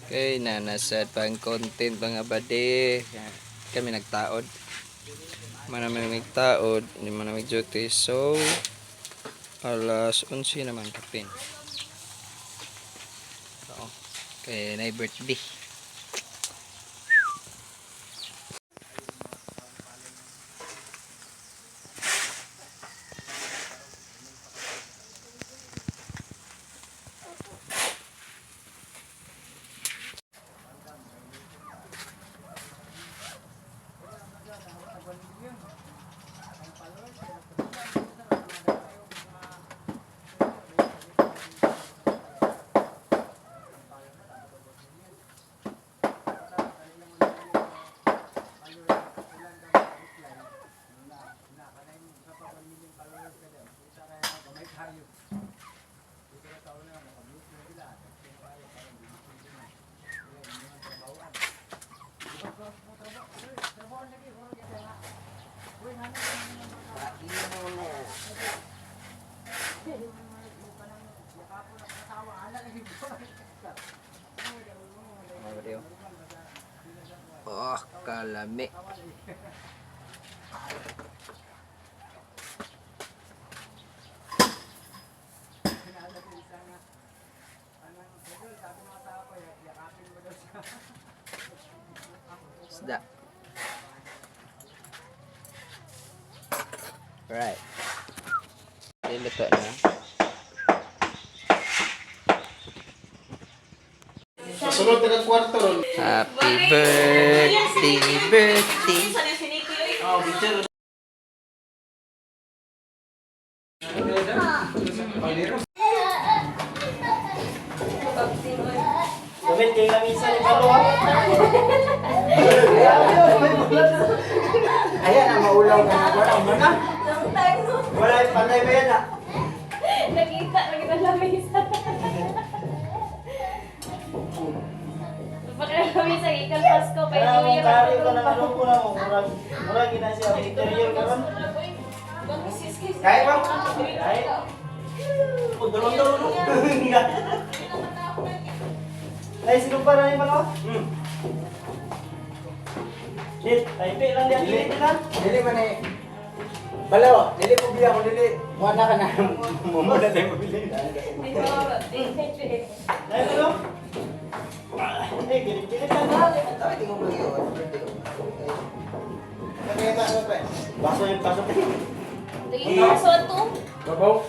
Okay, nanasad pang content mga bade. Kami nagtaod. Manami nagtaod, hindi man namin duty. So, alas 11 naman kapin. Oo. Kay na birthday. Mga bade, oh. Oh, kalami. Isda. Right. Niluto na. Sunod na kwarto ron. Happy birthday, birthday. Gamit kay lamisa ni Palo. Ayan ang maulaw ka na. Wala mo na. Long time no. Wala patay ba yan ah? Nakita, nakita lamisa. Baka lamisa, ikan Pasko, pa Kaya New mo Year. kari ka na nalong ko na mo. Murag murag gina siya interior karon. Kaya ba? Ay. Pagdalon-dalon. Ay, sino pa na ni Palo? Dit, taype lang diyan Dili. dili lang. Dili man eh. Balaw, dili mo biya ko dili. Wala ka na. Mumula tayo mabili. Ay, Palo. Eh, kilit-kilit lang na. Tayo tingog lagi oh. Kaya ba ano pa? Baso yung baso. Lagi ko sa to. Babaw.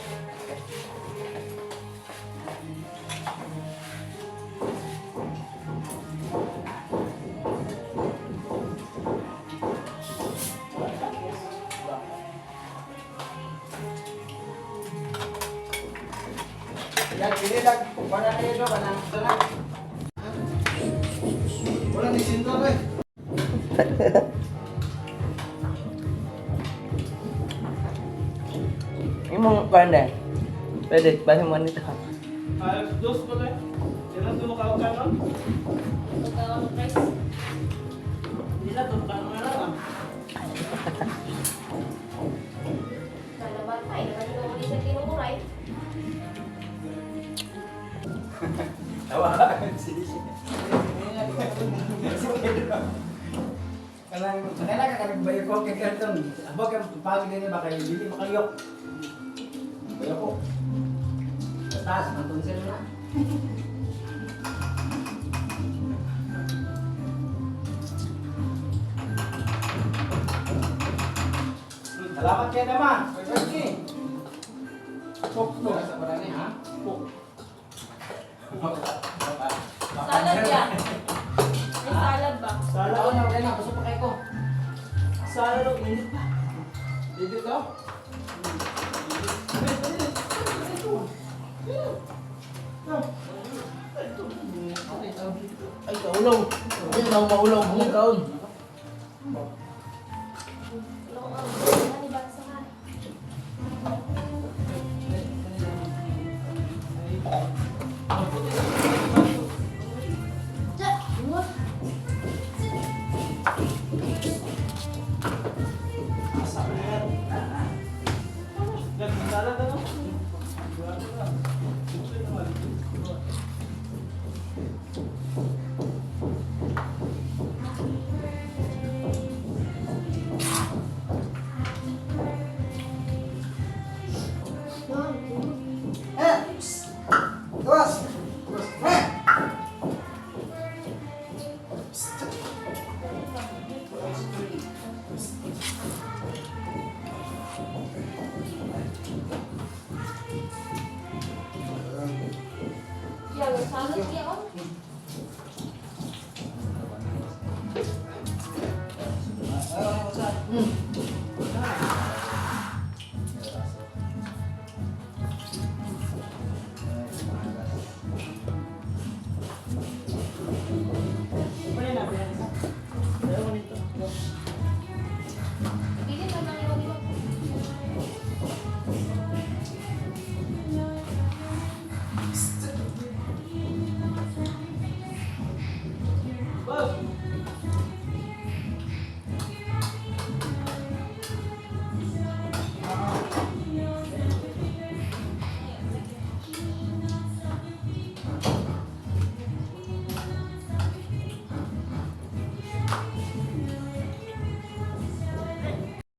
Yan, pili lang. Wala kayo do, kanang sana. Wala ni sinto eh. Imong kuan. Pwede, basi mo nito. Alas dos ko na. Ilan tulo ka kanon? Nila tulo ka na lang. Tawa. Kanang kanang ka kanang bayo ko kay karton. Abo kay pagi gani ba kay dili makaliyok. Bayo ko. Taas manton sila na. Salamat kay naman. May birthday. Pok to. Sa parang ni ha? Pok. Salad yan. May salad ba? Sala Ako na wala na gusto pa kay ko. Sala no init pa. Dito to? Ay kaulaw. Hindi na maulaw buong kaon. Ano ba sa Salad ano? Salad ya oh. Bili na lang yung iba.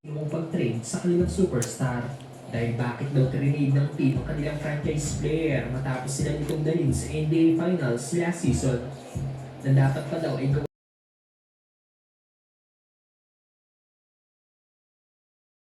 Noong pag-trade sa kanilang superstar. Dahil bakit daw trinade ng team ang kanilang franchise player matapos silang itong dalhin sa NBA Finals last season, na dapat pa daw ay gawin